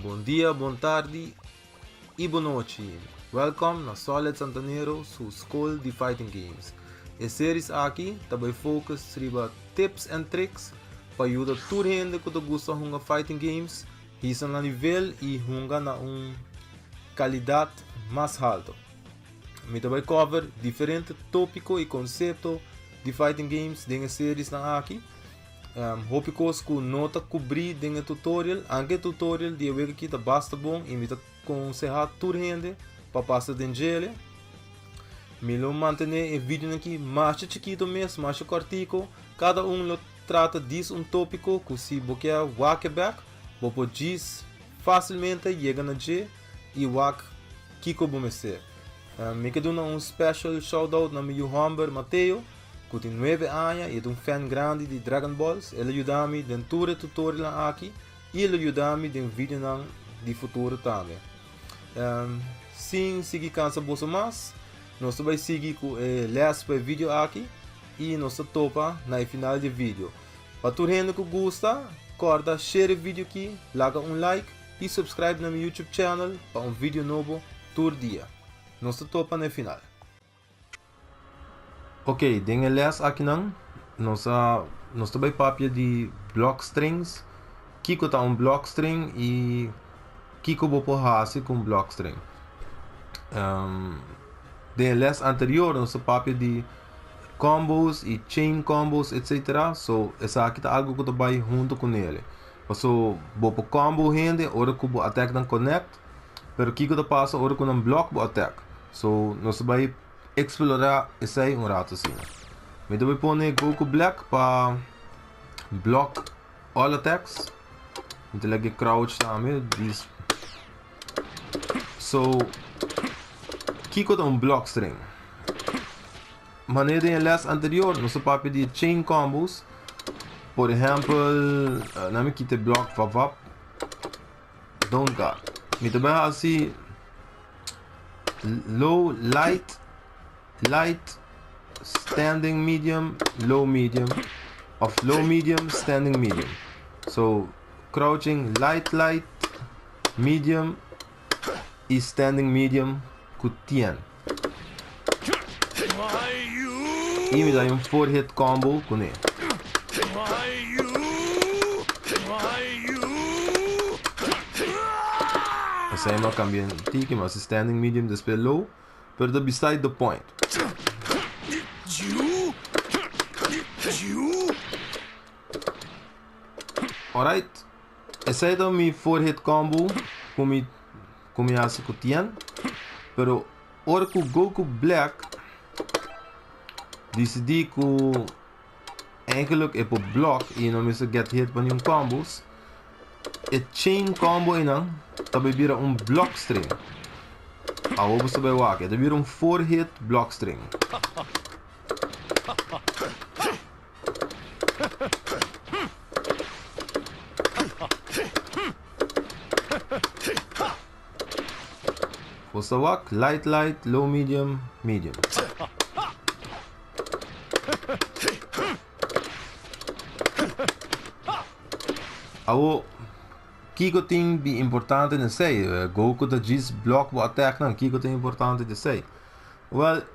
Bon dia, bon tardi y bon nochi. Welcome na Solid Santanero su School di Fighting Games. E series aki ta bay focus riba tips and tricks pa yuda tur hende cu ta gusta hunga fighting games hisa nan nivel y hunga na un calidad mas halto. Mi ta bay cover diferente topico y concepto di fighting games den e series nan aki. Hopi kos ku no ta kubrí den e tutorial, anke e tutorial di e wega aki ta basta bon i mi ta konsehá tur hende pa pasa den djele. Mi lo mantené e videonan aki masha chikito mes, masha kòrtiko. Kada un lo trata dis un tópiko ku si bo ke wak e bèk, bo por djis fásilmente yega na dje i wak kiko bo mester. Mi ke duna un special shout out na mi yu hòmber Mateo. Ku tin nuebe aña i e ta un fan grandi di Dragon Balls. El a yuda mi den tur e tutorialnan aki i el lo yuda mi den videonan di futuro tambe. Sin sigui kansa boso mas, nos ta bai sigui ku e les pa e video aki i nos ta topa na e final di e video. Pa tur hende ku gusta, kòrda share e video aki, laga un like i subscribe na mi YouTube channel pa un video nobo tur dia. Nos ta topa na e final. Ok, den e les akinan nos a nos ta bai papia di block strings, kiko ta un block string i kiko bo por hasi ku un block string. Den e les anterior nos a papia di combos i chain combos etcetera, so esaki ta algu ku ta bai huntu ku nele. Paso bo por combo hende ora ku bo attack nan connect. Pero kiko ta pasa ora ku nan blòk bo attack? So nos ta bai eksplorá esei un ratu asina. Mi ta bai pone Goku Black pa blòk all attacks. Mi ta lag'é crouch tambe. Dis So kiko ta un block string? Manera den e les anterior nos a papia di chain combos. Por ehèmpel, nan mi kita e blòk vap vap. Don't got. Mi ta bai hasi low, light, light, standing medium, low medium, of low medium, standing medium. So, crouching light, light, medium y standing medium ku tien. Y mi da un four hit combo kuné. Esei mi a cambia un tiki, mi a hasi standing medium despues low, pero ta beside the point. Alright, esei ta mi four hit combo ku mi ku mi hasi ku Tien, pero ora ku Goku Black disidí ku eigenlijk e por block i no mester get hit pa niun combos, e chain combo einan ta bai bira un block string. Awor bo ta bai wak, e ta bira un four hit block string. Bo sa wak, light light, low medium, medium. Awo, kiko tin di importante den esei? Goku ta djis block bo attack nan, kiko tin importante di esei? Well,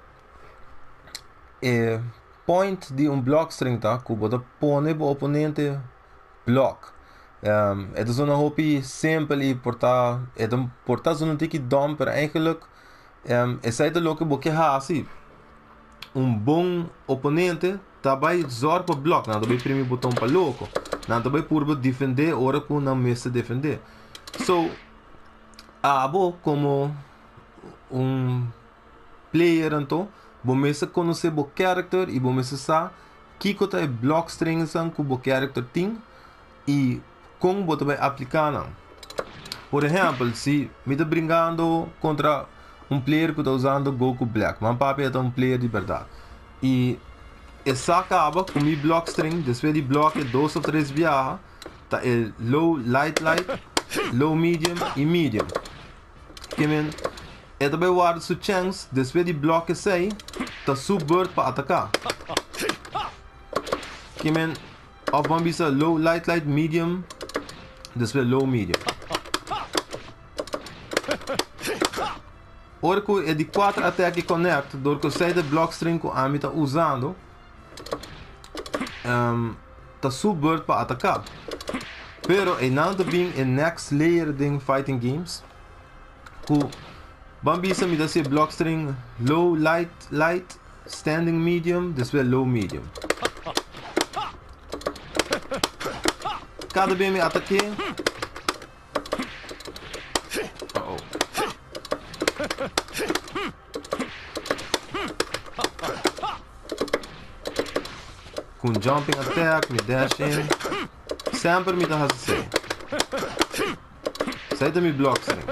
e point di un block string ta ku bo ta pone bo oponente block. E ta zona hopi simpel i por ta e ta por ta zona un tiki dom pero eigenlijk esei ta loke bo ke hasi. Un bon oponente ta bai zòrg pa blòk, nan ta bai primi boton pa loko, nan ta bai purba defendé ora ku nan mester defendé. So abo komo un player anto bo mester konosé bo character i bo mester sa Kiko ta e block stringsnan ku bo character tin i kon bo ta bai apliká nan? Por ehèmpel, si mi ta bringando kontra un player ku ta usando Goku Black, man papia e ta un player di bèrdat, i e sa kaba ku mi block string despues di bloke dos òf tres biaha ta e low light light, low medium i medium. Ke men e ta bai warda su chèns despues di blòk esei ta su bùrt pa ataká. Ke men òf ban bisa low light light medium despues low medium. Ora ku e di kuater atake connect dor ku esei ta e block string ku ami ta usando ta su beurt pa ataká. Pero einan ta bin e next layer den fighting games ku ban bisa mi ta hasi e block string low light light standing medium despues low medium. Kada bes mi atak'é. Uh oh. Ku un jumping attack, mi dash in. Semper mi ta hasi esei. Esei ta mi block string.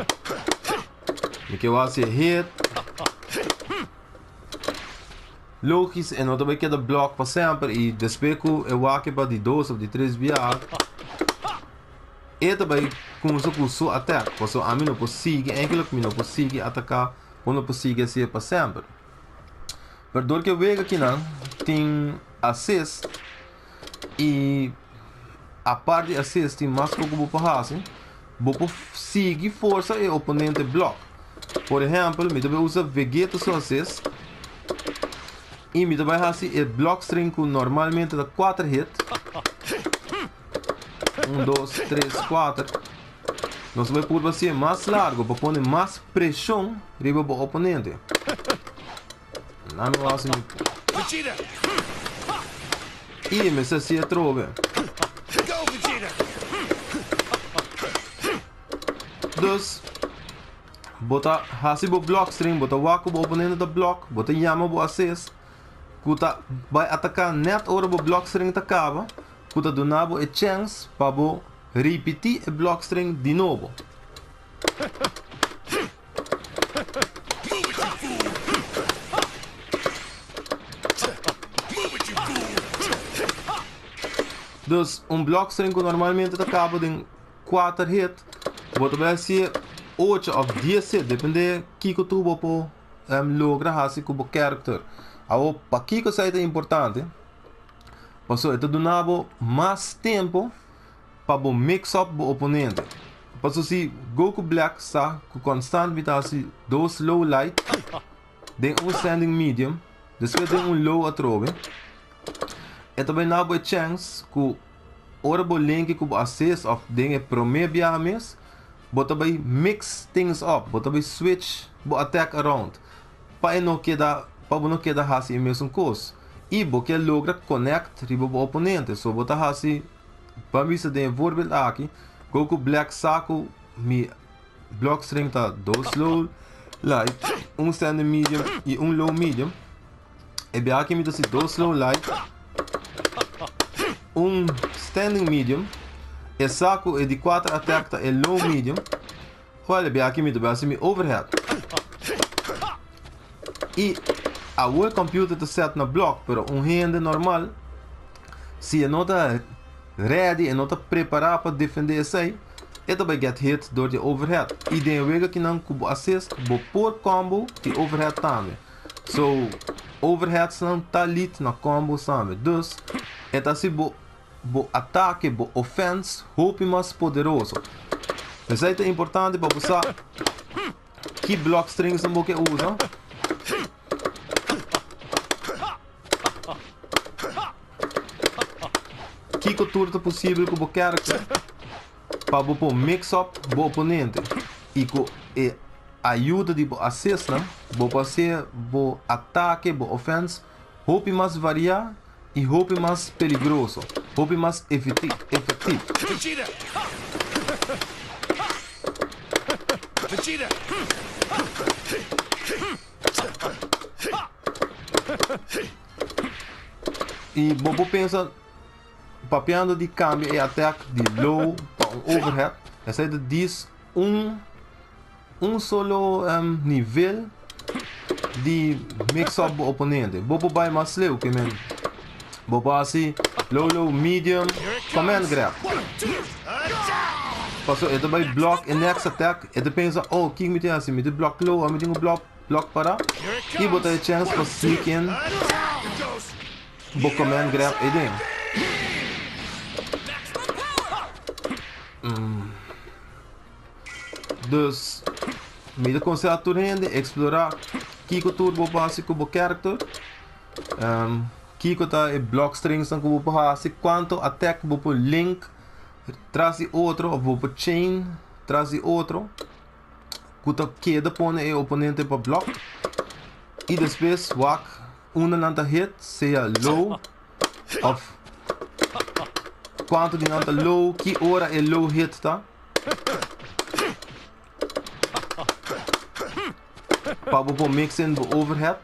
Mi ke wak si e hit. Logis e no ta bai keda block pa semper i despues ku e wak pa di dos of di tres biaha e ta bai kumsa ku su attack pasobra ami no por sigui eigenlijk mi no por sigui ataka bo no por sigui hasié pa semper. Pero dor ku e wega kinan tin assist i apart di assist tin mas kos ku bo por hasi bo por sigui forsa e oponente block. Por ehèmpel mi ta bai usa Vegeta su assist i mi ta bai hasi e block string ku normalmente ta kuater hit. Un, dos, tres, kuater. Nos bai purba hasié mas largo pa pone mas preshon riba bo oponente. Nan mi wak si mi. Vegeta! I mester hasié atrobe. Go Vegeta! Dus, bo ta hasi bo block string, bo ta wak ku bo oponente ta block, bo ta yama bo assist ku ta bai ataká nèt ora bo block string ta kaba. Ku ta duna bo e chèns pa bo ripití e blòkstring di nobo. Dus, un blòkstring ku normalmente ta kaba den kuater hit, bo ta bai hasié ocho òf dies hit, dependé kiko tur bo por logra hasi ku bo kèrkter. Awor, pakiko esei ta importante? Pasobra e ta duna bo mas tempo pa bo mix up bo oponente. Pasobra si Goku Black sa ku konstant mi ta hasi dos low light den un standing medium, despues den un low atrobe, e ta bai na bo e chèns ku ora bo linki ku bo assist òf den e promé biaha mes, bo ta bai mix things up, bo ta bai switch bo attack around pa e no keda pa bo no keda hasi e mesun kos. I bo ke logra connect riba bo oponente. So bo ta hasi, ban bisa den e voorbeeld aki, Goku Black sa ku mi block string ta dos low light, un standing medium i un low medium. E biaha aki mi ta hasi dos low light, un standing medium, e sa ku e di kuater attack ta e low medium. Wel, e biaha aki mi ta bai hasi mi overhead. I awor e computer ta set na blok, pero un hende normal, si e no ta ready, e no ta prepara pa defende esei, e ta bai get hit door di e overhead. I den e wega kinan ku bo assist, bo por combo di overhead tambe. So, overheadsnan ta lead na combos tambe. Dus, e ta hasi bo bo atake, bo offense hopi mas poderoso. Esei ta importante pa bo sa ki block strings nan bo ke usa. Kiko tur ta posibel ku bo character pa bo por mix up bo oponente i ku e ayuda di bo assistnan bo por hasi bo atake, bo offense hopi mas variá i hopi mas peligroso, hopi mas efektivo. Vegeta! Vegeta! I bo por pensa, papiando di kambia e attack di low pa un overhead, esei ta dis un. Un solo nivel di mix up bo oponente. Bo por bai mas leu ke men. Bo por hasi low low medium command grab. Paso e ta bai block e next attack e ta pensa oh kiko mi tin hasi mi tin block low of mi tin ku block block para i bo ta e chance pa sneak in bo command grab eden. Dus. Mi ta konsehá tur hende eksplorá kiko tur bo por hasi ku bo character. Kiko ta e block stringsnan ku bo por hasi, kuantu attack bo por link tras di otro òf bo por chain tras di otro ku ta keda pone e oponente pa block i despues wak unda nan ta hit sea low òf kuantu di nan ta low, ki ora e low hit ta. Pa bo por mix in bo overhead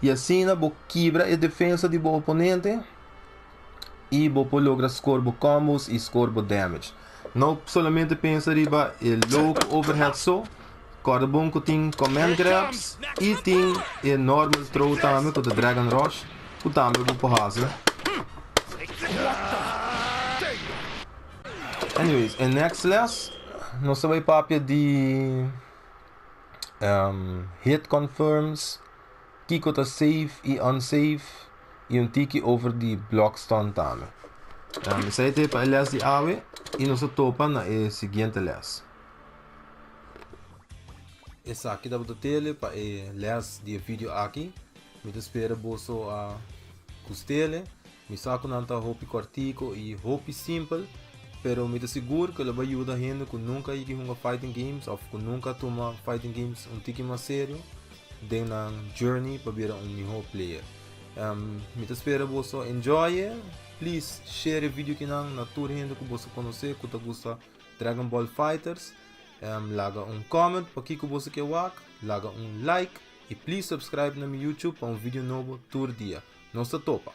y asina bo kibra e defensa di bo oponente y bo por logra score bo combos y score bo damage. No solamente pensa riba e low overhead so, corda bon cu tin command grabs y tin e normal throw tambe cu ta dragon rush cu tambe bo por haci. Anyways, e next les nos ta bay papia di hit confirms, kiko ta safe y unsafe y un tiki over di block stun tambe. Esei ta e pa e les di awe y nos ta topa na e siguiente les. Esaki tabata tele pa e les di e video aki. Mi ta spera boso a gustele. Mi sa ku nan ta hopi kòrtiku i hopi simpel, pero mi ta sigur ku lo bai yuda hende ku nunka a yega hunga fighting games òf ku nunka a tuma fighting games un tiki mas serio den nan journey pa bira un mihó player. Mi ta spera boso enjoy e. Please share e video kinan na tur hende ku boso konosé ku ta gusta Dragon Ball Fighters. Laga un comment pa kiko boso ke wak, laga un like i please subscribe na mi YouTube pa un video nobo tur dia. Nos ta topa!